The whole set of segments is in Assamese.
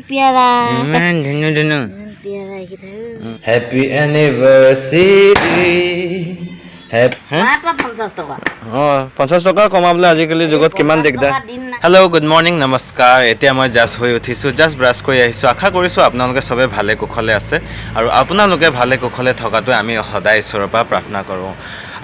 পিয়াৰা। ইমান ধুনু ধুনু। ইমান পিয়াৰা এইকেইটা। Happy anniversary. মাত্ৰ 50 টকা। অঁ, 50 টকা কমাবলৈ আজিকালি যুগত কিমান 50 দিগদাৰ। টকা দিন নাই। হেল্ল', গুড মৰ্ণিং, নমস্কাৰ। এতিয়া মই জাষ্ট হৈ উঠিছোঁ, জাষ্ট ব্ৰাছ কৰি আহিছোঁ। আশা কৰিছোঁ আপোনালোকে চবে ভালে কুশলে আছে আৰু আপোনালোকে ভালে কুশলে থকাটোৱে আমি সদায় ঈশ্বৰৰ পৰা প্ৰাৰ্থনা কৰোঁ।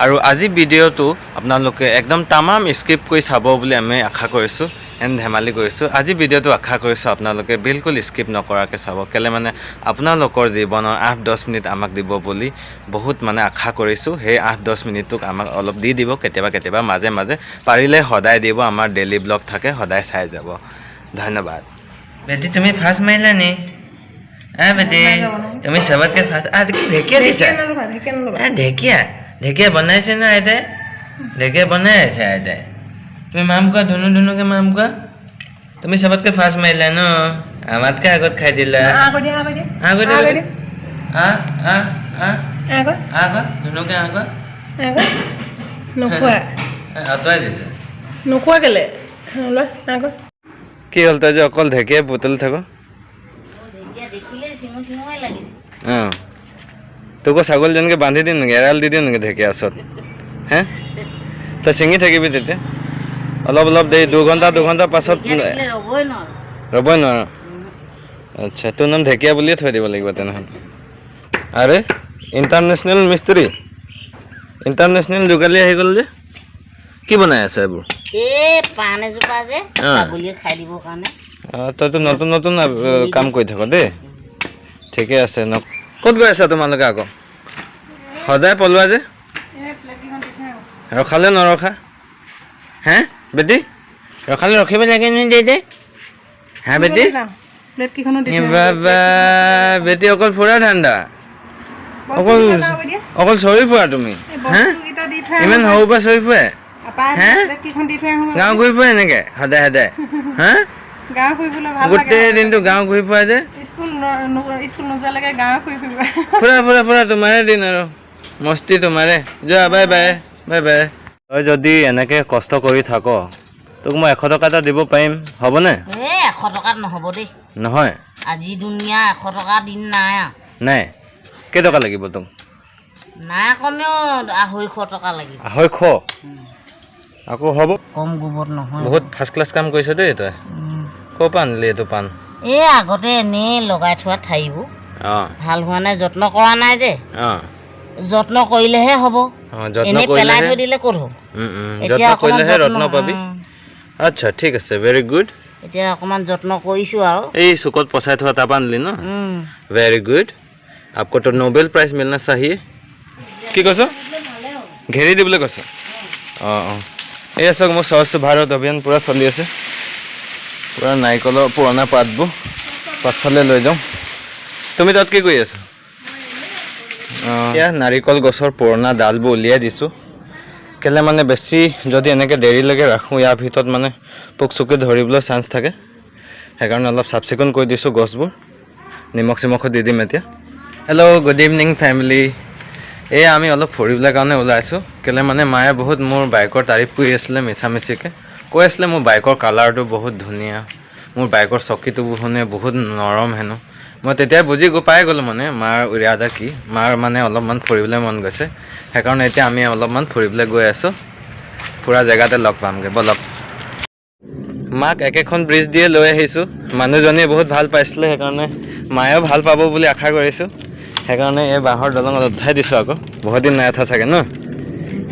আৰু আজি ভিডিঅ'টো আপোনালোকে একদম তামাম স্কিপ কৰি চাব বুলি আমি আশা কৰিছোঁ। এনে ধেমালি কৰিছোঁ। আজি ভিডিঅ'টো আশা কৰিছোঁ আপোনালোকে বিলকুল স্কিপ নকৰাকৈ চাব। কেলৈ মানে আপোনালোকৰ জীৱনৰ 8-10 মিনিট আমাক দিব বুলি বহুত মানে আশা কৰিছোঁ। সেই 8-10 মিনিটটোক আমাক অলপ দি দিব কেতিয়াবা কেতিয়াবা, মাজে মাজে, পাৰিলে সদায় দিব। আমাৰ ডেইলি ব্লগ থাকে, সদায় চাই যাব। ধন্যবাদ। বেটি, তুমি ফাৰ্ষ্ট মাৰিলা নি? আ বেটি, তুমি চবতকৈ ফাৰ্ষ্ট। আ কি ঢেকীয়া দিছা? আ, ঢেকীয়া ঢেকীয়া বনাইছে ন আইতাই? ঢেকীয়া বনাই আছে আইতাই। তুমি মাম কোৱা, ধুনু ধুনুকে মাম কোৱা। তুমি চবতকৈ ফাৰ্ষ্ট মাৰিলা ন? আমাতকৈ আগত খাই দিলা। আগত আ আ আ আ কোৱা, ধুনুকে আ কোৱা। নোখোৱা। আঁতৰাই দিছে। নোখোৱা কেলে? লৈ আকৌ। কি হ'ল, তই যে অকল ঢেকীয়াই বুটলি থাক? ঢেকীয়া দেখিলে চিঙো চিঙোৱে লাগিছে। অঁ, তোকো ছাগলীজনীকে বান্ধি দিম নেকি? এৰাল দি দিম নেকি ঢেকীয়া ওচৰত? হে, তই ছিঙি থাকিবি তেতিয়া অলপ অলপ দেৰি, 2 ঘণ্টা 2 ঘণ্টা পাছত। ঢেকীয়া দেখিলে ৰ'বই নোৱাৰো। ৰ'বই নোৱাৰ। আচ্ছা, তোৰ নাম ঢেকীয়া বুলিয়ে থৈ দিব লাগিব তেনেহ'লে। আৰে, ইণ্টাৰনেশ্যনেল মিস্ত্ৰী, ইণ্টাৰনেশ্যনেল যোগালী আহি গ'ল যে। কি বনাই আছে এইবোৰ? এই পাণ এজোপা যে ছাগলীয়ে খাই দিবৰ কাৰণে। অঁ, তইতো নতুন নতুন কাম কৰি থাক দেই। ঠিকে আছে ন? ক'ত গৈ আছা তোমালোকে আকৌ? সদায় পলোৱা যে, ৰখালে নৰখা। হে বেটি, ৰখালে ৰখিব লাগে নহয় দেই। হা বেটি? প্লেট কেইখনো দি এ বাবা, বেটি অকল ফুৰা ধান্দা, অকল অকল চৰি ফুৰা তুমি। হা, দি থৈ। ইমান সৰুৰ পৰা চৰি ফুৰে? হে? প্লেট কেইখন দি থৈ আহোঁ। গাঁও ঘূৰি ফুৰে এনেকে সদায় সদায়। হা? গাঁও ফুৰিবলৈ ভাল। গোটেই দিনটো গাঁও ঘূৰি ফুৰা যে। স্কুল স্কুল নোযোৱালৈকে গাঁও ফুৰি ফুৰিব। ফুৰা ফুৰা ফুৰা, তোমাৰে দিন আৰু মস্তি তোমাৰে। যোৱা, বাই বাই, বাই বাই। তই যদি এনেকে কষ্ট কৰি থাক, তোক মই 100 টকা এটা দিব পাৰিম, হ'বনে? এই 100 টকাত নহ'ব দেই। নহয়? আজি দুনীয়া 100 টকা দিন নাই আৰু। নাই? কেইটকা লাগিব তোক? নাই, কমেও 250 টকা লাগিব। 250 আকৌ হ'ব। কম গোবৰত নহয়। বহুত ফাৰ্ষ্ট ক্লাছ কাম কৰিছ দেই তই। ক'ৰ পৰা আনিলি এইটো পাণ? এই আগতে এনেই লগাই থোৱা ঠাৰিবোৰ ভাল হোৱা নাই, যত্ন কৰা নাই যে। যত্ন কৰিলেহে হ'ব। অঁ, যত্ন এনেই পেলাই কৰিলেহে থৈ দিলে ক'ত হ'ব? এতিয়া যত্ন অকণমান কৰিলেহে যত্ন ৰত্ন পাবি। আচ্ছা, ঠিক আছে, ভেৰি গুড। এতিয়া অকণমান যত্ন কৰিছোঁ আৰু। এই চুকত পচাই থোৱা তাৰপৰা আনিলি ন? উম। ভেৰি গুড, आपको तो नोबेल प्राइज मिलना चाहिए। কি কৈছ? ঘেৰি দিবলৈ কৈছ? অঁ, এই চাওক, মোৰ স্বচ্ছ ভাৰত অভিযান পূৰা চলি আছে। পূৰা নাৰিকলৰ পুৰণা পাতবোৰ পাছফালে লৈ যাওঁ। তুমি তাত কি কৰি আছা? অঁ, এতিয়া নাৰিকল গছৰ পুৰণা ডালবোৰ উলিয়াই দিছোঁ। কেলৈ মানে বেছি যদি এনেকৈ দেৰিলৈকে ৰাখোঁ, ইয়াৰ ভিতৰত মানে পোক চোকে ধৰিবলৈ চান্স থাকে। সেইকাৰণে অলপ চাফ চিকুণ কৰি দিছোঁ গছবোৰ। নিমখ চিমখো দি দিম এতিয়া। Hello', good evening family. এই আমি অলপ ফুৰিবলৈ কাৰণে ওলাইছোঁ। কেলৈ মানে মায়ে বহুত মোৰ বাইকৰ তাৰিফ কৰি আছিলে, মিছামিছিকৈ কৈ আছিলে মোৰ বাইকৰ কালাৰটো বহুত ধুনীয়া, মোৰ বাইকৰ চকীটো শুনে বহুত নৰম হেনো। মই তেতিয়াই বুজি পাই গ'লোঁ মানে মাৰ ইৰাদা কি। মাৰ মানে অলপমান ফুৰিবলৈ মন গৈছে। সেইকাৰণে এতিয়া আমি অলপমান ফুৰিবলৈ গৈ আছোঁ। ফুৰা জেগাতে লগ পামগৈ, ব'লক। মাক একেখন ব্ৰিজ দিয়ে লৈ আহিছোঁ। মানুহজনীয়ে বহুত ভাল পাইছিলে, সেইকাৰণে মায়েও ভাল পাব বুলি আশা কৰিছোঁ। সেইকাৰণে এই বাঁহৰ দলঙত উঠাই দিছোঁ আকৌ। বহুত দিন নাই উঠা চাগে ন?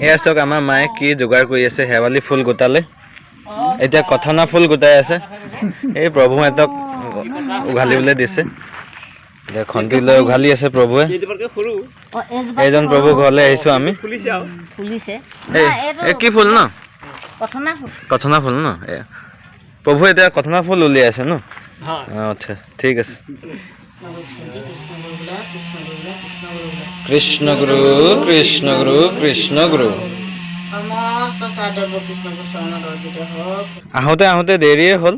এয়া চাওক, আমাৰ মায়ে কি যোগাৰ কৰি আছে। শেৱালি ফুল গোটালে, এতিয়া কথনা ফুল গোটাই আছে। এই প্ৰভুহঁতক উঘালিবলৈ দিছে। এতিয়া খন্তি লৈ উঘালি আছে প্ৰভুৱে। অ, এইজোপা। এইজন প্ৰভু ঘৰলৈ আহিছোঁ আমি। ফুলিছে। এই নাই, এইটো এই কি ফুল ন? কথনা ফুল। কথনা ফুল ন? এ প্ৰভু এতিয়া কথনা ফুল উলিয়াই আছে ন? অঁ, আচ্ছা, ঠিক আছে। কৃষ্ণ গুৰু বোলা, কৃষ্ণ গুৰু বোলা, কৃষ্ণ গুৰু বোলা। কৃষ্ণ গুৰু, কৃষ্ণ গুৰু, কৃষ্ণ গুৰু। সমস্ত সাধৱ কৃষ্ণ চৰণত অৰ্পিত হওক। আহোঁতে আহোঁতে দেৰিয়ে হ'ল।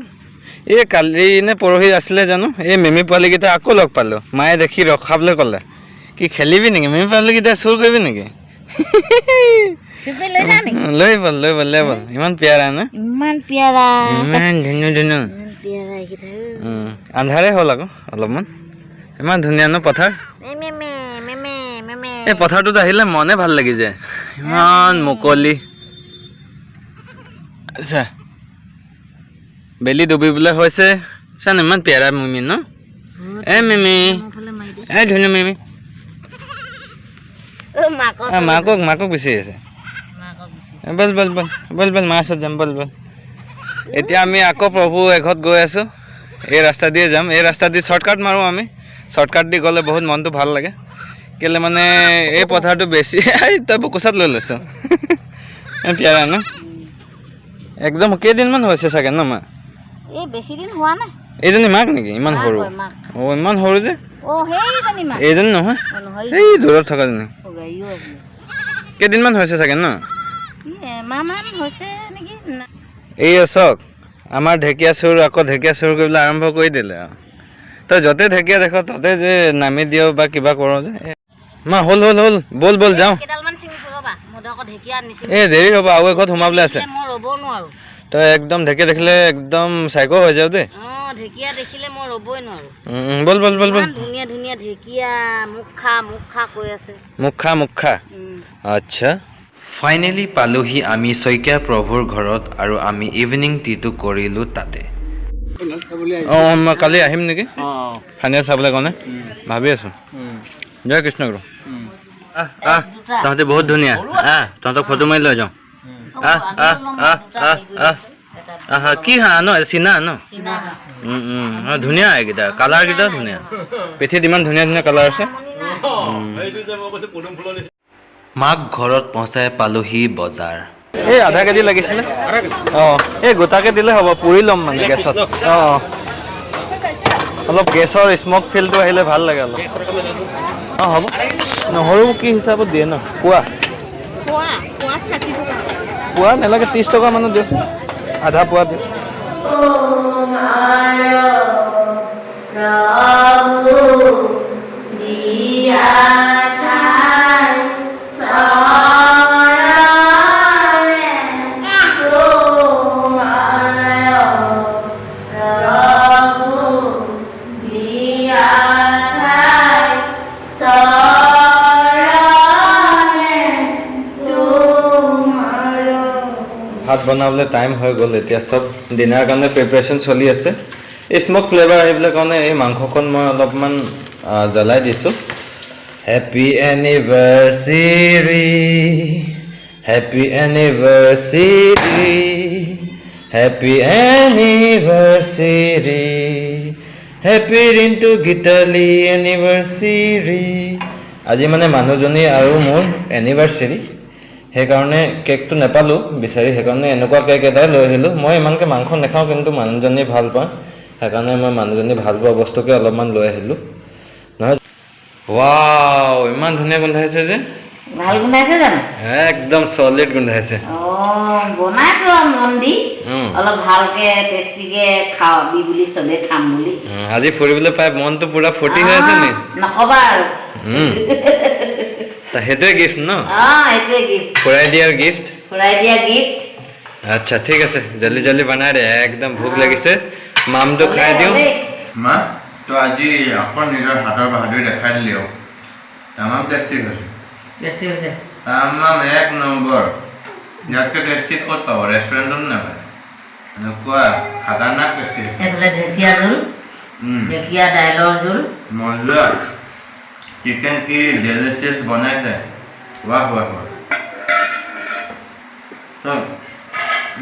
এই কালি নে পৰহি আছিলে জানো, এই মেমি পোৱালিকেইটা আকৌ লগ পালোঁ। মায়ে দেখি ৰখাবলৈ ক'লে, কি খেলিবি নেকি? মেমি পোৱালিকেইটা চুৰ কৰিবি নেকি? চুপি লৈ যা নেকি? লৈ বল, লৈ বল, লৈ বল। ইমান পিয়াৰা নে? ইমান পিয়াৰা। ইমান ধুনু ধুনু। ইমান। পিয়াৰা এইকেইটা। আন্ধাৰে হ'ল আকৌ অলপমান। ইমান ধুনীয়া ন পথাৰ? মে মে মে মে মে মে। এই পথাৰটোত আহিলে মনে ভাল লাগি যায়, ইমান মুকলি। আচ্ছা, বেলি ডুবিবলৈ হৈছে। চা, ইমান পিয়াৰা মিমি ন? এ মিমি, এ ধুনীয়া মিমি। মাকক মাকক মাকক বিচাৰি আছে। বল বল বল বল বল, মাৰ ওচৰত যাম, বল বল। এতিয়া আমি আকৌ প্ৰভু এঘৰত গৈ আছোঁ। এই ৰাস্তা দিয়ে যাম। এই ৰাস্তা দি শ্বৰ্টকাট মাৰোঁ আমি। শ্বৰ্টকাট দি গ'লে বহুত মনটো ভাল লাগে। কেলৈ মানে এই পথাৰটো বেছি। এই তই বোকোচাত লৈ লৈছ। পিয়াৰা ন একদম? কেইদিনমান হৈছে চাগে ন মা? এই বেছি দিন হোৱা নাই। এইজনী মাক নেকি? ইমান মাক সৰু? হয়, মাক। অঁ, ইমান সৰু যে। অ', সেইজনী মাক। এইজনী নহয়? অ, নহয়। এই দূৰত থকাজনী। অ, গাড়ীও আছে। কেইদিনমান হৈছে চাগে ন? ই এমাহমান হৈছে নেকি না। এই চাওক, আমাৰ ঢেকীয়া চুৰ আকৌ ঢেকীয়া চুৰ কৰিবলৈ আৰম্ভ কৰি দিলে আৰু। তই য'তে ঢেকীয়া দেখ ত'তে যে নামি দিয় বা কিবা কৰ যে। এ, মা, হ'ল হ'ল হ'ল, ব'ল ব'ল, যাওঁ। কেইডালমান ছিঙিছো ৰ'বা। মই আকৌ ঢেকীয়া নিছিঙো। এই দেৰি হ'ব, আৰু এঘৰত সোমাবলৈ আছে। মই ৰ'ব নোৱাৰো। তই একদম ঢেকীয়া দেখিলে একদম চাইকো হৈ যাও দেই। অঁ, ঢেকীয়া দেখিলে মই ৰ'বই নোৱাৰো। ব'ল ব'ল ব'ল ব'ল। ইমান ধুনীয়া ধুনীয়া ঢেকীয়া, মোক খা মোক খা কৈ আছে। মোক খা মোক খা। আচ্ছা, ফাইনেলি পালোহি আমি শইকীয়া প্ৰভুৰ ঘৰত আৰু আমি ইভিনিং টিটো কৰিলোঁ তাতে। অঁ, মই কালি আহিম নেকি ফাইনেল চাবলৈ কাৰণে ভাবি আছোঁ। জয় কৃষ্ণ গুৰু। আহ আহ, তহঁতে বহুত ধুনীয়া। আহ, তহঁতক ফটো মাৰি লৈ যাওঁ। আহ আহ আহ আহ আহ আহ। কি হাঁহ ন? চীনা ন? চীনা হাঁহ। অঁ, ধুনীয়া এইকেইটা, কালাৰকেইটা ধুনীয়া। পিঠিত ইমান ধুনীয়া ধুনীয়া কালাৰ আছে। মাক ঘৰত পहुঁচাই পালোহি বজাৰ। এই আধা কেজি লাগিছিলে। অঁ, এই গোটাকে দিলে হ'ব, পুৰি ল'ম মানে গেছত। অঁ অঁ অলপ গেছৰ স্মক ফিলটো আহিলে ভাল লাগে অলপ। অঁ, হ'ব। নহৰু কি হিচাপত দিয়ে ন? পোৱা? পোৱা পোৱা 60 টকা। পোৱা নালাগে, 30 টকা মানত দিয়ক। আধা পোৱা দিয়ক। তোমাৰ প্ৰভু দিয়া ঠাই চৰণে, তোমাৰ প্ৰভু দিয়া ঠাই চৰণে তোমাৰ। ভাত বনাবলৈ টাইম হৈ গ'ল। এতিয়া চব ডিনাৰ কাৰণে প্ৰিপেৰেশ্যন চলি আছে। এই স্মক ফ্লেভাৰ আহিবলৈ কাৰণে এই মাংসকণ মই অলপমান জ্বলাই দিছোঁ। Happy anniversary, happy anniversary, happy anniversary, happy Rintu Gitali anniversary. আজি মানে মানুহজনী আৰু মোৰ এনিভাৰ্চেৰী, সেইকাৰণে কেকটো নাপালোঁ বিচাৰি, সেইকাৰণে এনেকুৱা কেক এটাই লৈ আহিলোঁ। মই ইমানকৈ মাংস নাখাওঁ, কিন্তু মানুহজনী ভাল পাওঁ, সেইকাৰণে মই মানুহজনী ভাল পোৱা বস্তুকে অলপমান লৈ আহিলোঁ নহয়। ৱাও, ইমান ধুনীয়া গোন্ধাইছে যে! ভাল গোন্ধাইছে জানো? একদম চলিড গোন্ধাইছে। অঁ, বনাইছো আৰু মন দি। অলপ ভালকে টেষ্টিকে খাবি বুলি, চবে খাম বুলি। আজি ফুৰিবলৈ পাই মনটো পুৰা ফূৰ্তি হৈ আছে নি? নকবা আৰু। সেইটোৱে গিফ্ট ন? অঁ, সেইটোৱে গিফ্ট। ফুৰাই দিয়াৰ গিফ্ট। ফুৰাই দিয়া গিফ্ট। আচ্ছা, ঠিক আছে, জলদি জলদি বনাই দে। একদম ভোক লাগিছে, মামটো খাই দিওঁ। মা, তই আজি আকৌ নিজৰ হাতৰ বাহাদুৰি দেখাই দিলি আৰু। তামাম টেষ্টি হৈছে। টেষ্টি হৈছে। তামাম এক নম্বৰ। ইয়াতকৈ টেষ্টি ক'ত পাব? ৰেষ্টুৰেণ্টত নাপায়। এনেকুৱা খাতাৰনাক টেষ্টি। এইফালে ঢেকীয়া জোল, ঢেকীয়া দাইলৰ জোল। মজা। চিকেন কি ডেলিচিয়াছ বনাইছে! ৱাহ ৱাহ ৱাহ!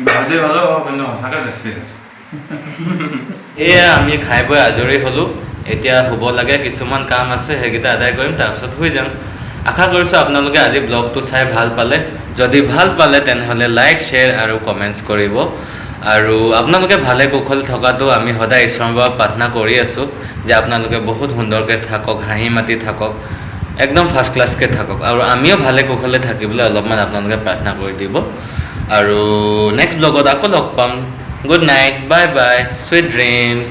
ভাজি ভালো হ'ব, কিন্তু সঁচাকৈ টেষ্টি হৈছে। এয়া আমি খাই বৈ আজৰি হ'লোঁ। এতিয়া শুব লাগে, কিছুমান কাম আছে, সেইকেইটা আদায় কৰিম, তাৰপিছত শুই যাম। আশা কৰিছোঁ আপোনালোকে আজি ব্লগটো চাই ভাল পালে। যদি ভাল পালে তেনেহ'লে লাইক, শ্বেয়াৰ আৰু কমেণ্টছ কৰিব। আৰু আপোনালোকে ভালে কুশলে থকাটো আমি সদায় ঈশ্বৰৰ পৰা প্ৰাৰ্থনা কৰি আছোঁ যে আপোনালোকে বহুত সুন্দৰকৈ থাকক, হাঁহি মাতি থাকক, একদম ফাৰ্ষ্ট ক্লাছকৈ থাকক। আৰু আমিও ভালে কুশলে থাকিবলৈ অলপমান আপোনালোকে প্ৰাৰ্থনা কৰি দিব। আৰু নেক্সট ব্লগত আকৌ লগ পাম। Good night, bye bye, sweet dreams.